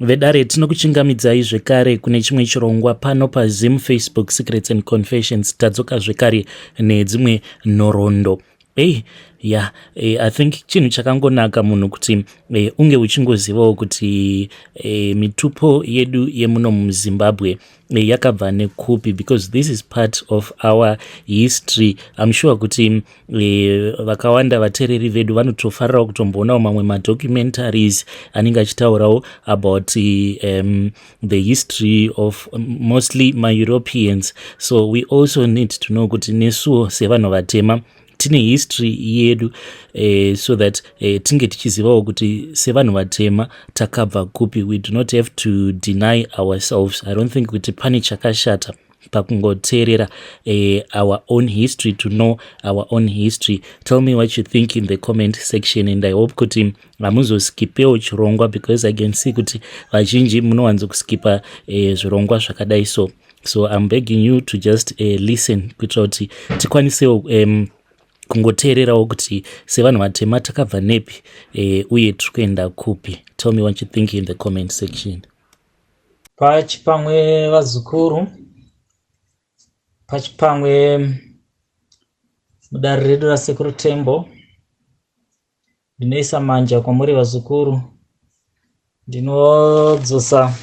Vedare, tinokuchingamidzai zvekare kune chimwe chirongwa pano paZim Facebook Secrets and Confessions. Tadzoka zvekare nedzimwe nhoroondo. Ei ya, yeah, I think chinhu chakangonaka munhu kuti unge uchingozivawo kuti mitupo yedu yemuno muZimbabwe yakabva nekupi, because this is part of our history. I'm sure kuti vakawanda vateereri vedu vanotofarirawo kutomboonawo mamwe madocumentaries anenge achitaurawo about the history of mostly maEuropeans. So we also need to know kuti nesuwo sevanhu vatema tine history yedu, so that tinge tichizivawo kuti sevanhu vatema takabva kupi. We do not have to deny ourselves. I don't think kuti pane chakashata pakungoteerera our own history, to know our own history. Tell me what you think in the comment section, and I hope kuti hamuzoskipewo chirongwa, because I can see kuti vazhinji munowanzokuskipa zvirongwa zvakadai. So I'm begging you to just listen kuitira kuti tikwanisewo kungoteererawo kuti sevanhu vatema takabva nepi uye tiri kuenda kupi. Tell me what you think in the comment section. Pachipamwe, vazukuru, pachipamwe mudare redu raSekuru Tembo. Ndinoisa manja kwamuri, vazukuru. Ndinodzosa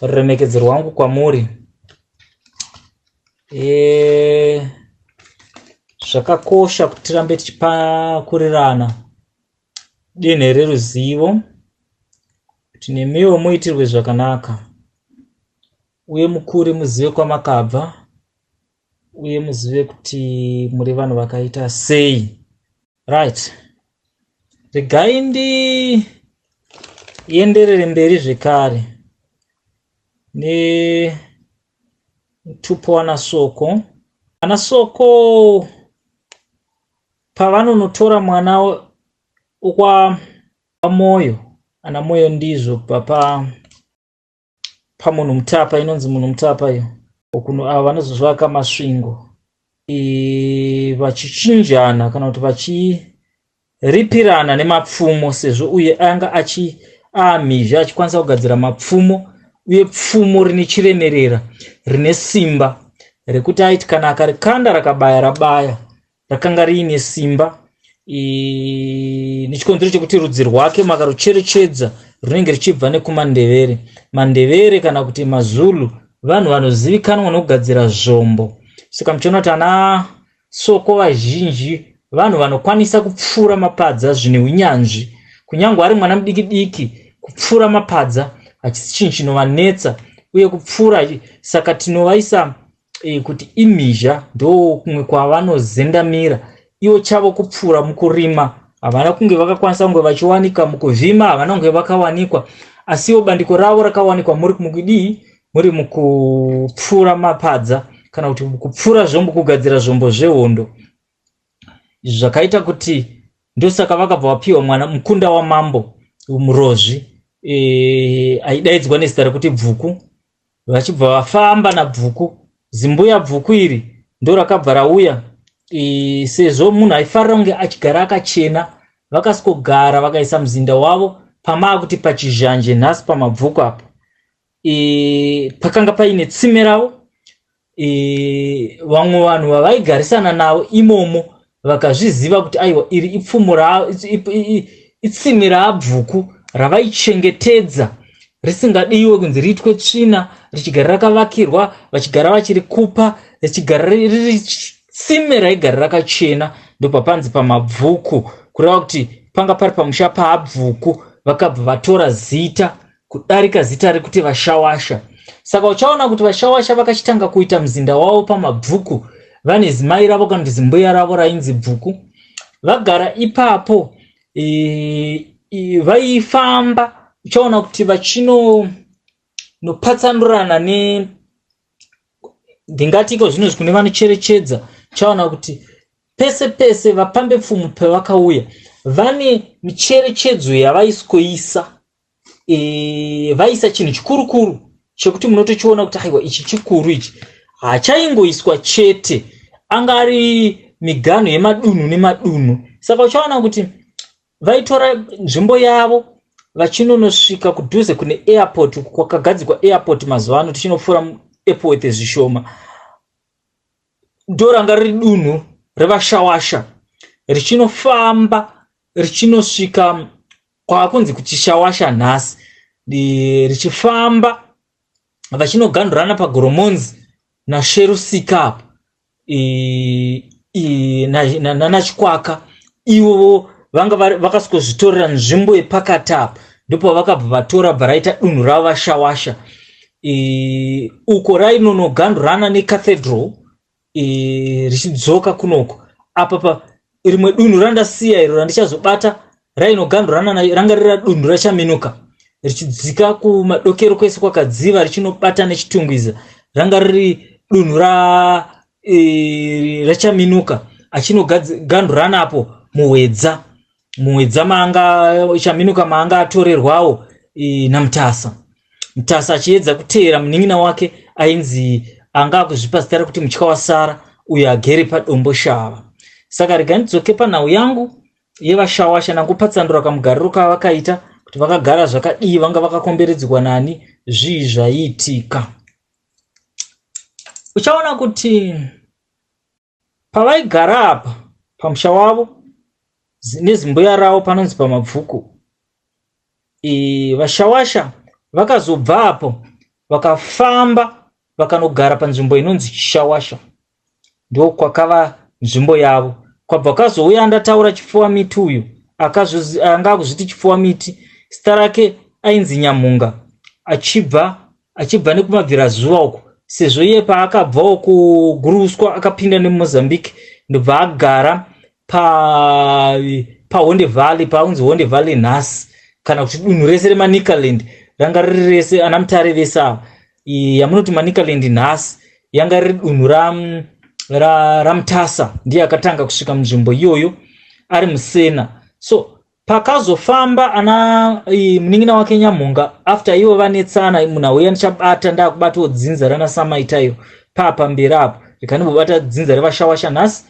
ruremekedzo rwangu kwamuri. Zvakakosha kuti tirambe tichipakurirana denhe reruzivo, kuti nemiwo muitirwe zvakanaka uye mukure muzive kwamakabva uye muzive kuti muri vanhu vakaita sei. Right, regai ndienderere mberi zvekare nemutupo wanaSoko. Ana Soko pavanonotora mwana wokwaMoyo, ana Moyo ndizvo papa pamunhu Mutapa, inonzi Munhu Mutapa iyo kuno. Ava vanozozvaka Masvingo vachichinjana kana kuti vachiripirana nemapfumo, sezvo uye anga achi amhizha achikwanisa kugadzira mapfumo, uye pfumo rine chiremerera, rine simba rekuti aiti kana akarikanda rakabaya, rabaya. Rakanga riine simba nechikonzero chekuti rudzi rwake makarucherechedza runenge ruchibva nekumaNdevere. MaNdevere kana kuti maZulu vanhu vanozivikanwa nokugadzira zvombo. Saka muchiona kuti ana Soko vazhinji vanhu vanokwanisa kupfura mapadza zvine unyanzvi. Kunyange ari mwana mudiki diki, kupfura mapadza hachisi chinhu chinovanetsa uye kupfura. Saka tinovaisa kuti imhizha, ndo kumwe kwavanozendamira ivo. Chavo kupfura. Mukurima havana kunge vakakwanisa kunge vachiwanika, mukuvhima havana kunge vakawanikwa, asi ivo bandiko ravo rakawanikwa muri mukudii? Muri mukupfura mapadza kana kuti kupfura zvombo, kugadzira zvombo zvehondo. Izvi zvakaita kuti ndosaka vakabva vapiwa mwana mukunda wamambo Murozvi aidaidzwa nezita rekuti Bvuku. Vachibva vafamba naBvuku, zimbuya Bvuku iri ndo rakabva rauya sezvo munhu aifarira kunge achigara akachena. Vakasvikogara, vakaisa muzinda wavo pamaa kuti paChizhanje nhasi, paMabvuku apo. Pakanga paine tsime ravo. Vamwe vanhu vavaigarisana navo imomo vakazviziva kuti aiwa, iri ipfumo, itsime raabvuku ravaichengetedza, risingadiwe kunzi riitwe tsvina, richigara rakavakirwa, vachigara vachirikupa, richigara riri tsime raigara rakachena. Ndopapanzi paMabvuku, kureva kuti panga pari pamusha paabvuku. Vakabva vatora zita kudarika zita rekuti vaShawasha. Saka uchaona kuti vaShawasha vakachitanga kuita muzinda wavo paMabvuku, vane zimai ravo kana kuti zimbuya ravo rainzi Bvuku. Vagara ipapo, vaifamba, uchaona kuti vachinonopatsanurana ne ndingati iko zvino kune vanocherechedza, uchaona kuti pese pese vapambe pfumo pavakauya vane micherechedzo yavaisikoisa. Vaisa chinhu chikurukuru chekuti munotochiona kuti aiwa, ichi chikuru, ichi hachaingoiswa chete. Anga ari miganhu yemadunhu nemadunhu. Saka uchaona kuti vaitora nzvimbo yavo. vachinonosvika kudhuze kune airport kwakagadzikwa airport mazuva ano, tichinopfuura Epworth zvishoma, ndoranga riri dunhu revaShawasha, richinofamba richinosvika kwakunzi kuChishawasha nhasi, richifamba vachinoganhurana paGoromonzi naSherusika apo nanaChikwaka. Ivo vanga vakasvikozvitorera nzvimbo yepakati apa, ndopavakabva vatora, bva raita dunhu ravo vaShawasha. Uko rainonoganhurana necathedral richidzoka kunoko. Apa pa rimwe dunhu randasiya iro randichazobata rainoganhurana, ranga rira dunhu raChaminuka, richidzika kumadokero kwese kwakadziva richinobata neChitungwiza. Ranga riri dunhu raChaminuka achinoganhurana apo muHwedza, muHwedza maanga Chaminuka maanga atorerwawo naMutasa. Mutasa achiedza kuteera munin'ina wake ainzi anga akuzvipa zita rekuti Mutyawasara, uyo agere paDombo Shava. Saka rega ndidzoke panhau yangu yevaShawasha, ndangopatsandura kamugariro kavakaita, kuti vakagara zvakadii, vanga vakakomberedzwa nani, zvii zvaiitika. Uchaona kuti pavaigara apa pamusha wavo nezimbuya ravo panonzi paMabvuku, vaShawasha vakazobva apo vakafamba vakanogara panzvimbo inonzi Chishawasha, ndo kwakava nzvimbo yavo. Kwabva kwazouya ndataura Chipfuwa Miti uyu, anga akuzviti Chipfuwa Miti, zita rake ainzi Nyamhunga, achibva nekumabvirazuva uko, sezvo iye paakabvawo kuGuruswa akapinda nemuMozambique, ndobva agara paHonde Valley, paunzi Honde Valley nhasi, kana kuti dunhu rese reManicaland ranga riri rese, ana Mutare vese ava, yamunoti Manicaland nhasi, yanga riri dunhu raMutasa. Ndiye akatanga kusvika munzvimbo iyoyo ari Musena. So pakazofamba ana munin'ina wake Nyamhunga, after ivo vanetsana munhu auya, ndichabata, ndakubatawo dzinza rana Samaita iro paapamberi apo, rikanimbobata dzinza revaShawasha nhasi.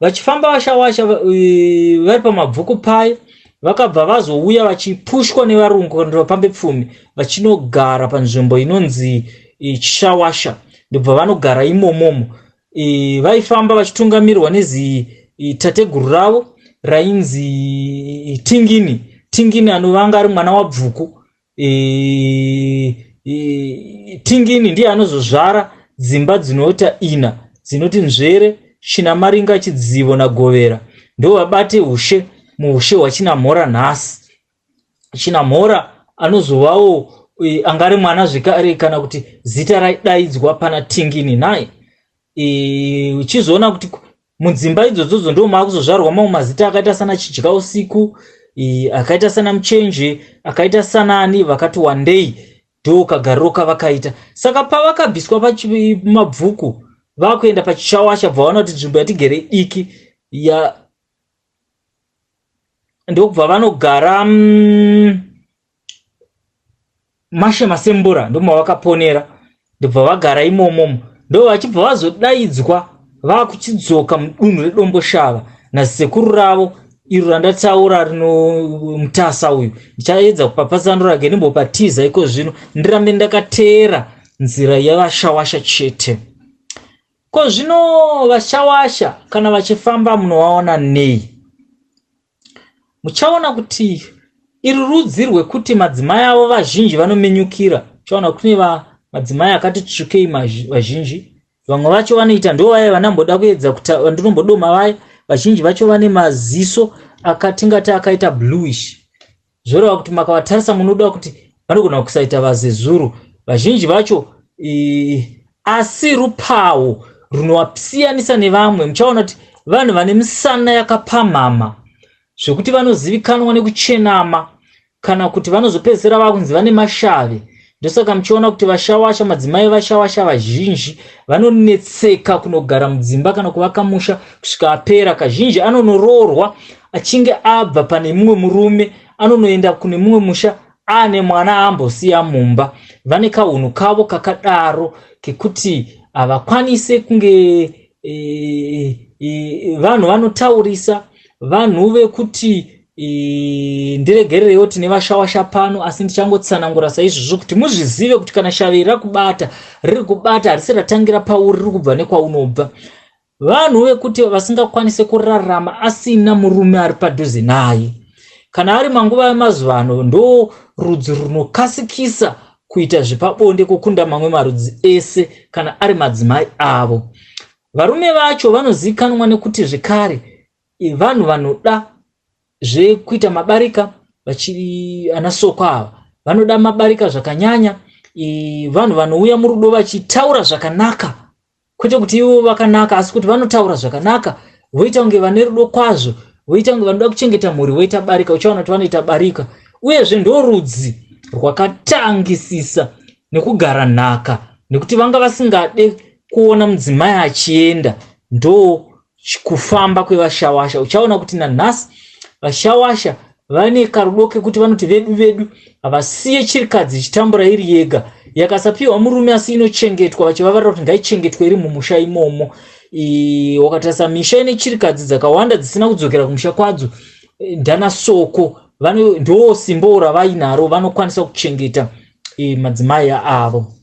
Vachifamba vaShawasha vari paMabvuku paye, vakabva vazouya vachipushwa nevarungu kana vapambe pfumi, vachinogara panzvimbo inonzi Chishawasha, ndobva vanogara imomomo. Vaifamba vachitungamirirwa nezi tateguru ravo rainzi Tingini. Tingini anovanga ari mwana waBvuku. Tingini ndiye anozozvara dzimba dzinoita ina, dzinoti Nzvere, Chinamaringa, Chidzivo naGovera, ndo vabate ushe muushe hwaChinamhora nhasi. Chinamhora anozovawo anga ari mwana zvekare, kana kuti zita raidaidzwa pana Tingini nhai. Uchizoona kuti mudzimba idzodzodzo ndo maakuzozvarwa mamwe mazita akaita sana Chidya Usiku, akaita sana Muchenje, akaita sanani, vakati wandei. Ndo kagariro kavakaita. Saka pavakabviswa paMabvuku vakuenda paChichawasha, bva vaona kuti nzvimbo yatigere idiki ya, ndokubva vanogara Mashe Masembura, ndomavakaponera, ndobva vagara imomomo. Ndo vachibva vazodaidzwa vakuchidzoka mudunhu reDomboshava nasekuru ravo iro randataura rino Mutasa uyu. Ndichaedza kupapatsanura rake, ndimbopatiza iko zvino, ndirambe ndakateera nzira yevaShawasha chete. Ko zvino vaShawasha kana vachifamba munovaona nei? Muchaona kuti iri rudzi rwekuti madzimai avo vazhinji vanominyukira. Uchaona kune madzimai akati tsvukei vazhinji, vamwe vacho vanoita ndo vaya vanamboda kuedza vandinombodoma vaya, vazhinji vacho vane maziso akatingati akaita bluish, zvoreva kuti makavatarisa munoda kuti vanogona kusaita vazezuru vazhinji vacho. Asi rupawo runovasiyanisa nevamwe, muchaona kuti vanhu vane misana yakapamhama zvekuti vanozivikanwa nekuchenama, kana kuti vanozopedzisira vakunzi vane mashavi. Ndosaka muchiona kuti vaShawasha, madzimai vaShawasha vazhinji vanonetseka kunogara mudzimba kana kuvaka musha kusvika apera. Kazhinji anonoroorwa achinge abva pane mumwe murume, anonoenda kune mumwe musha aane mwana aambosiya mumba. Vane kahunhu kavo kakadaro kekuti havakwanise kunge vanhu vanotaurisa, vanhu vekuti Ndiregerereiwo tine vashawasha pano, asi ndichangotsanangura saizvozvo kuti muzvizive kuti kana shavi rakubata, riri kubata, harisi ratangira pauri, riri kubva nekwaunobva. Vanhu vekuti vasingakwanise kurarama asina murume ari padhuze naye. Kana ari manguva emazuva ano, ndo rudzi runokasikisa kuita zvepabonde kukunda mamwe marudzi ese kana ari madzimai avo. Varume vacho vanozivikanwa nekuti zvekare vanhu vanoda zvekuita mabarika, vachiri ana Soko ava vanoda mabarika zvakanyanya. Vanhu vanouya murudo vachitaura zvakanaka, kwete kuti ivo vakanaka, asi kuti vanotaura zvakanaka, voita kunge vane rudo kwazvo, voita kunge vanoda kuchengeta mhuri, voita barika. Uchaona kuti vanoita barika. Uyezve ndorudzi rwakatangisisa nekugara nhaka, nekuti vanga vasingade kuona mudzimai achienda. Ndo kufamba kwevashawasha. Uchaona kuti nanhasi vashawasha vane karudo kekuti vanoti vedu vedu, havasiye chirikadzi ichitambura iri yega. Yakasapiwa murume asi inochengetwa, vachivavarira kuti ngaichengetwe iri mumusha imomo. Wakatarisa misha ine chirikadzi dzakawanda dzisina kudzokera kumusha kwadzo, ndana Soko. Ndo simbo ravainaro, vanokwanisa kuchengeta madzimai avo.